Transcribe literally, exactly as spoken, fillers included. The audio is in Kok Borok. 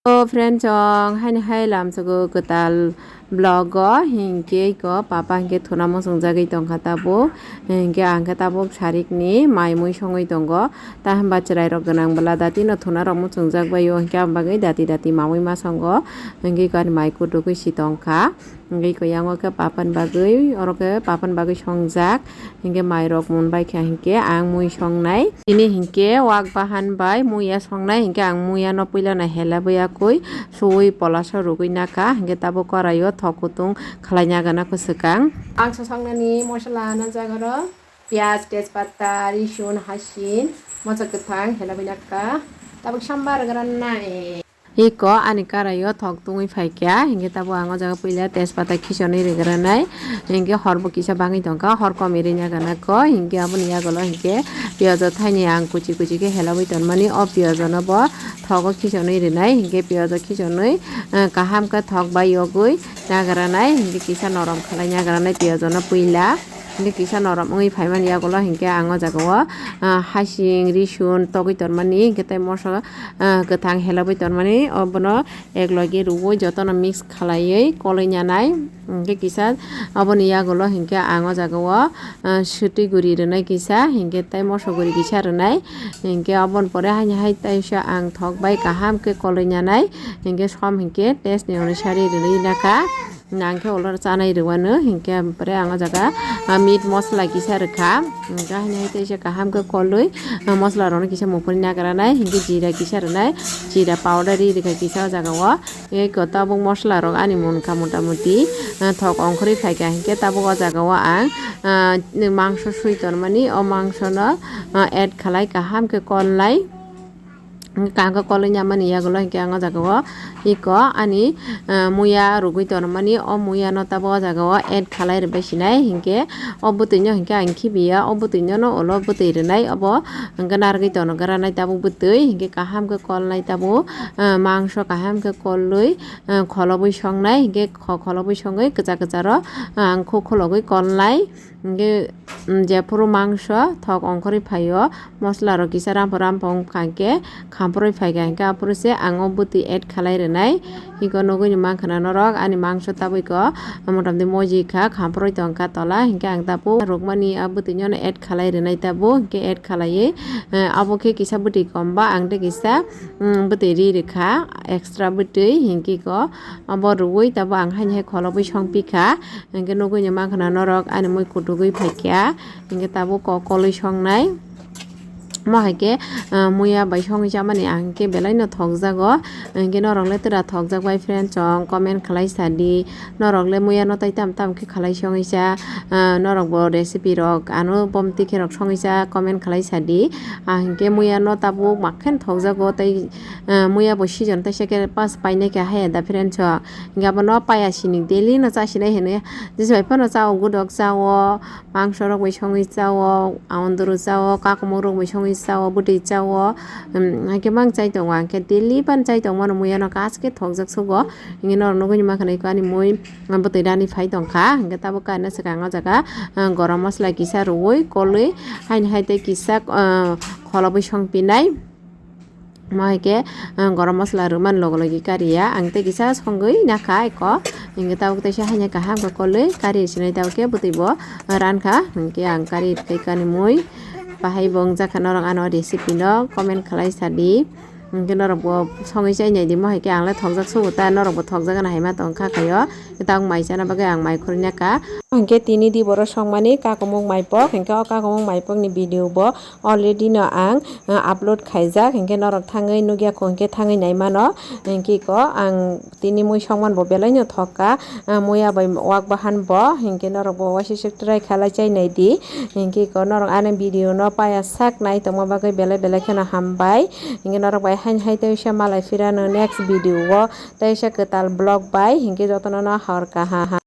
O friend chong, haini hai lamsogo kwtal vlog o, hinkhe ko papa hinkhe thuna muchungjagwi tongkha tabuk, hinkhe ang khe tabuk sarikni mai mui songwi tongo, ta hinba chwrairok gwnang bwla datino thunarok muchungjak baio, hinkhe aboni bagwi dati dati mamui ma songo, hinkhe ko ani mai kutugwi si tongkha. Hingke ko yango khe papan bagwi, oro khe papan bagwi songjak. Hingke mairok mun bai kha hingke ang mui songnai. Tini hingke wak bahan bai muya songnai, hingke ang muya no puila no hela bwya koi suwi polasa rugwi naka, hingke tabuk koraio thok kutung khlai nagana kho swkang. Ang sa songnani mosla na jagaro piyaj, tejpata, risun, hasin, mocha kwthang hela bwya naka. Tabuk sambar gra nai. Iko ani karaio thok tungwi phaikha, hinkhe tabuk ang o jaga puila tejpata khichonwi rwgranai, hinkhe horbo kisa bangwi tongkha, hor kom iri nagana kho, hinkhe aboni yagulo hinkhe piyajo thaini ang kuchi kuchi khe helogwi tonmani, o piyajono bo thogo khichonwi rwnai, hinkhe piyajo khichonwi, eh, kaham khe thok bai yogwi nagranai, hinkhe kisa norom khlai nagranai piyajono puila. Hingke kisa norom wngwi phaimani yagulo hingke ang o jaga o, ah, hasing, risun togwi tonmani, hingke tei moso, ah, kwthang helogwi tonmani, obono eklogi rwui jotono mix khlaiwi koloi nyanai. Hingke kisa oboni yagulo hingke ang o jaga o, ah, swtwi guri rwnai kisa, hingke tei moso guri kisa rwnai. Hingke oboni pore haini hai teisa ang thok bai kaham khe koloi nyanai, hingke som hingke test ni onusari rwnai naka. Nang khe ulo chanai rwano, hinkhe ampore ang o jaga, ah, meat mosla kisa rwkha. Hinkhe haini hai teisa kaham khe kolwi, ah, mosla rokno kisa muphuri nagranai, hinkhe jira kisa rwnai, jira powder ri rwkha kisa o jaga o. Eko tabuk mosla rok ani munkha mota moti, ah, thok ongkhorwi phaikha, hinkhe tabuk o jaga o ang, ah, mangso sui tonmani, o mangso no, ah, add khlai kaham khe kolnai. Kangkhe kolwi nyamani yagulo hinkhe ang o jaga o iko ani, ah, muya rugwi tonmani, o muya no tabuk o jaga o add khlai rwbai sinai hinkhe o bwtwi no hinkhe ang khibiya, o bwtwi no no ulo bwtwi rwnai obo hinkhe narwgwi tono granai tabuk bwtwi hinkhe kaham khe kolnai tabuk, ah, mangso kaham khe kolwi, ah, kholobwi songnai hinkhe kho-, kholobwi songwi kwchar kwcharo, ah, ang kho-, khologwi kolnai. Hingke, mm, jephuru mangso thok ongkhorwi phaio, mosla rok kisa rampho rampho wngkha hingke khamphorwi phaikha hingke aphuru se ang o bwtwi add khalai rwnai. Iko nugui ni mankha na norok ani mangso tabuk iko motamdi moji kha khamphorwi tongkha tola hingke ang tabuk rukmani a bwtwi no add khalai rwnai tabuk hingke add khalaiwi, eh, abo khe kisa bwtwi komba ang tei kisa, mm, bwtwi ri rwkha extra bwtwi hingke iko abo rwui tabuk ang haini hai kholobwi songpikha. Hingke nugui ni mankha na norok ani mui kutugui phaikha, hingke tabuk kok koloi songnai. Mo hai khe, ah, muya bai songwi chamani ang khe belai no thokjago. Hingke norok le twra thokjak bai friend chong comment khlai sadi. Norok le muya no tai tam tam khe khlai songwi cha, ah, norok bo recipe rok ano bomti khe rok songwi cha comment khlai sadi. Ah, hingke muya no tabuk mak khe thokjago tai, ah, muya bo season taisa khe pass painai khe haya da friend chong. Hingke abono paya sini daily no chasinai hinwi jesa bai phano chao, godok chao, mangso rok bai songwi chao, aondoro chao, kakomok rok bai songwi chao, bwtwi chao, um, hingke mang chai tongo ang khe daily ban chai tongma no muya no kaske thokjak sugo. Hingke norok nugui ni mankha na iko ani mui bwtwi rani phai tongkha hingke tabuk kaina swkang o jaga, ah, gorom mosla kisa rwui kolwi haini hai tei kisa, ah, kholobwi songpinai. Mo hai khe, ah, gorom mosla rwmani logi logi kariya. Ang tei kisa songwi nakha eko. Hingke tabuk teisa haino kaham khe kolwi kari sinai tabuk khe bwtwi bo rankha. Hingke ang kari tei kani mui. Bahai bo wngjakha norok ano recipe no comment khlai sadi. Hingke norok bo songwi chai naidi mo hai khe ang le thokjak sugo ta norok bo thokjak gana hai ma tongkha khaio. Tabuk mai chana bagwi ang mai khurui nakha. Hingke tini di boro songmani kakomok maipok. Hingke o kakomok maipok ni video bo already no ang, ah, upload khaijak, hinkhe norok thangwi nukya kho, hinkhe thangwi nai mano. Hinkhe ko ang tini mui songman bo belai no thok kha, ah, muya bai wak bahan bo, hinkhe norok bo waisa se try khalai chai nai di. Hinkhe ko norok ani video no paya sak nai tongma bagwi belai belai kheno hambai. Hinkhe norok bai haini hai tei se malai phirano next video o tei se kwtal vlog bai, hinkhe jotono no hor kaham.